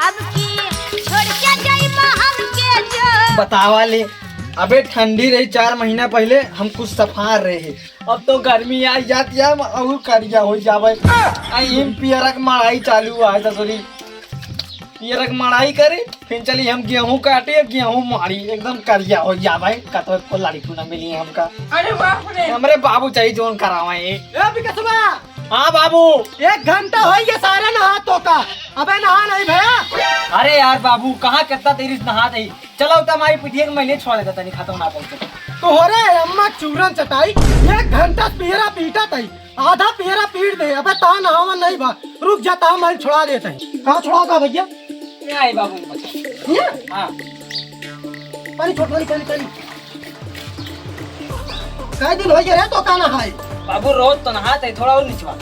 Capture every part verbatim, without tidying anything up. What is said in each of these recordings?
अब की छोड़ के जाई महल के जो। बतावा ले, अबे ठंडी रही चार महीना पहिले, हम कुछ सफार रहे। अब तो गर्मी आ जात या, और करिया हो जावे। आ, इन पियरक मड़ाई चालू है ससुरी। पियरक मड़ाई करी, फिर चली हम गेहूं काटी, गेहूं मारी, एकदम करिया हो जावे। कतो को लड़की ना मिली हमका। अरे बाप रे। हमरे बाबू चाहिए जोन करावे। ए बिकसवा, हाँ बाबू। एक घंटा हो गया सारे नहा तो का, अबे नहा नहीं भया। अरे यार बाबू, कहाँ कितना देरी से नहा दे। चलो तो हमारी पिटिया के महिले छोड़ देता, नहीं खाता ना पहुंचे। तोहरे अम्मा चूरन चटाई, एक घंटा से पियरा पीटा तई, आधा पियरा पीट दे। अबे ता नहावन नहीं बा, रुक जा, ता मैं छोड़ा देता है। कहाँ छोड़ा का भैया? ये आई बाबू, बचा। ये? हाँ। पानी छोड़, पानी, पानी, पानी। कई दिन हो गया रे तो का नहाए? बाबू रोज तो नहात है, थोड़ा और निचवा।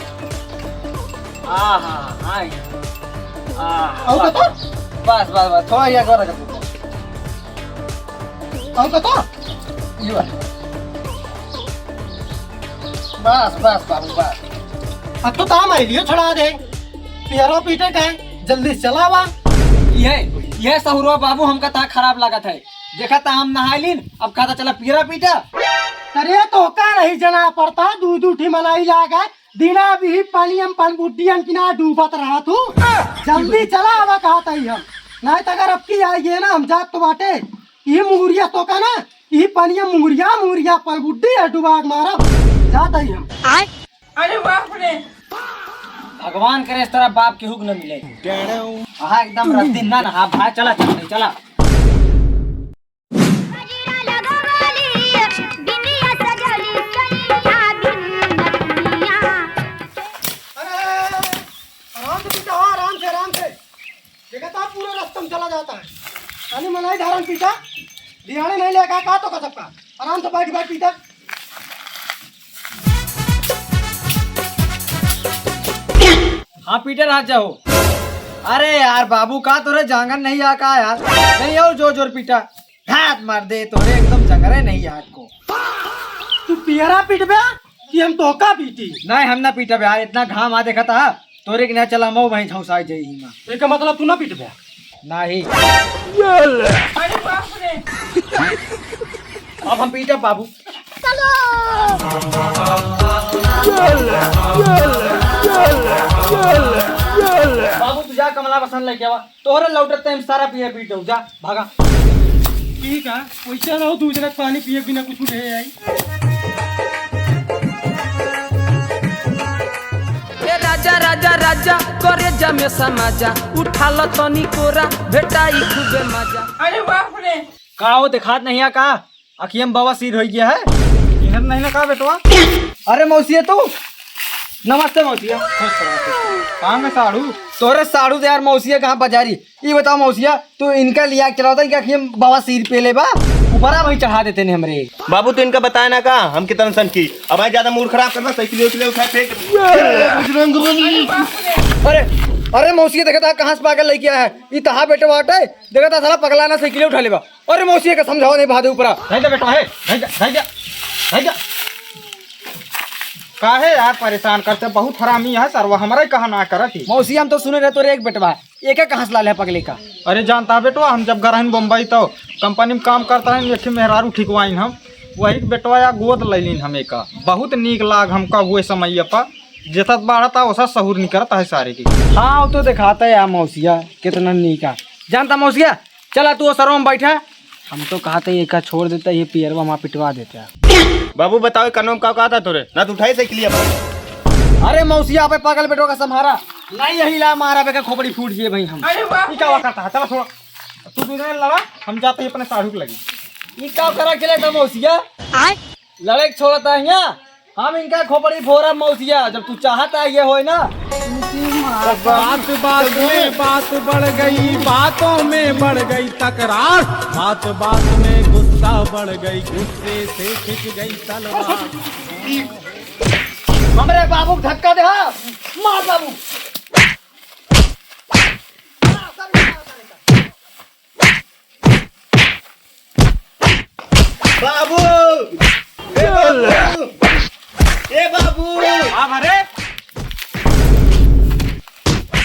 आहा, हाय। आहा, और बस, बता? बस, बस, बस, थोड़ा ये कर। और बता? ये वाला। बस, बस, बाबू, बस। अब तो काम आई लियो, छोड़ा दे। पियरो पीटे का है, जल्दी से चलावा। ये, ये सहुरवा बाबू हमका ता खराब लागत है। देखा ता हम नहाए लीन, अब कहता चला पियरा पीटा। अरे तो का नहीं जना पड़ता, दू दू ठी मलाई लाग है, दिना भी पानी हम पनबुड्डियन की ना डूबत रहा तू। जल्दी चला आवा कहत ही हम, नहीं तो अगर अब की आई है ना हम जात तो बाटे, ये मुंगुरिया तो का ना, ये पानिया मुंगुरिया मुंगुरिया पनबुड्डी है डुबाक मारा, जात ही हम। अरे बाप रे। भगवान करे इस तरह बाप के हुक न मिले। हाँ एकदम रद्दी ना ना, हाँ भाई चला चला चला। गजरा लगवली, बिंदिया सजवली, सैया बिन नथुनिया। अरे, आराम से पीटा हो, आराम से, आराम से। देखा था, पूरा रास्ता में चला जाता है। खाली मलाई धारण पीटा, दिहाड़े नहीं लेगा का तो का सबका। आराम से बैठ, बैठ पीटा। हाँ, पीटे रह जाओ। अरे यार, बाबू का तोरे जांगन नहीं आ का यार? नहीं और जोर जोर पीटा। हाथ मार दे तोरे, एकदम जंगरे नहीं हाथ को। तू पियरा पीटबे कि हम तोहका पीटी? नहीं, हम ना पीटब यार, इतना घाम आ देखा था। तोरे के ना चला, मऊ वहीं झौंसाई जाई ही माँ। एका मतलब तू ना पीटबे? नहीं। अरे बाप रे। अब हम पीटब बाबू। बाबू तू जा कमला बसन लेके आवा। तोहरे लौटत टाइम सारा पिए पी दो, जा, भागा। ठीक है, वैसे रहो, दू जनक पानी पिए बिना कुछ उठे आई। ए राजा, राजा, राजा, करे जमे समाजा, उठा लो तनी कोरा, भेटाई खूबे मजा। अरे बाप रे। का हो, देखात नहीं है का? अखिया में बवासीर हो गया है। इन्हें नहीं ना का बेटवा? अरे मौसी है तू? नमस्ते मौसिया। खुश रहो, खुश रहो। कहाँ में साढ़ू? तोरे साढ़ू दे यार, मौसिया कहाँ बाजारी? ई बताओ मौसिया, तू इनका लिया के चलावता, इनका अखिया में बवासीर पेले बा, ऊपरा वहीं चढ़ा देते ने हमरे। बाबू तू इनका बताए ना का, हम कितना सन की। अब भाई ज्यादा मूड खराब करना, साइकिल उठले उठा फेंक। अरे, अरे मौसिया देखा था कहाँ से पागल लेके आया है, ई तहा बेटवा बाटे, देखा था साला पगला ना साइकिल उठा लेबा। अरे मौसी के समझाओ नहीं भादे ऊपरा। धइ दे बेटवा है, धइ दे, धइ दे, धइ दे। काहे यार परेशान करते, बहुत हरामी है सरवा, हमरा ही कहा ना करत ही। मौसी हम तो सुने रहे तोरे एक बेटवा, एका कहाँ से लाले है पगले का? अरे जानता है बेटवा, हम जब गए रहन बम्बई तो कंपनी में काम करता रहन, एक ठे मेहरारू ठिकवाइन हम, वही के बेटवा या गोद लैलिन हम एका। बहुत नीक लाग हमका हुए समय पर, जतत बाढ़ता ओसा सहूर निकरत है सारे की। हाँ, वो तो दिखाता है यार मौसिया, कितना नीक है। जानता मौसिया, चला तू सरवा में बैठा। हम तो कहा था एका छोड़ देता, ये पियरवा वहाँ पिटवा देता। बाबू बताओ, कानों में का कहा था तोरे? ना तू उठाई साइकिलिया पर। अरे मौसिया, आपे पागल बेटवा का संभारा। नहीं यही ला मारा बेका खोपड़ी फूट जिए भाई हम। अरे बाप ई का रे। वक्त है? चला छोड़। तू दूसरे लड़ा, हम जाते ही अपने साढ़ू के लगे। ई का करा के लेता मौसिया? आय? लड़े के छोड़ता है यहाँ। हम इनका खोपड़ी फोड़ा मौसिया, जब तू चाहता ये होए ना। बात बात में बात बढ़ गई, बातों में बढ़ गई तकरार, बात बात में गुस्सा बढ़ गई, गुस्से से खिंच गई तलवार। हमरे बाबू को धक्का दे, हाँ? मार बाबू। बाबू! ए बाबू! ए बाबू! हाँ, अरे!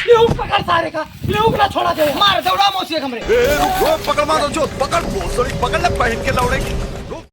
ये पकड़ अरे का, लेउक ना छोड़ा दे। मार, दौड़ा मौसी एक हमरे। ए, रुक, रुक, पकड़ मारो जो, पकड़, भोसड़ी, पकड़ ले, पहन के लौड़े की।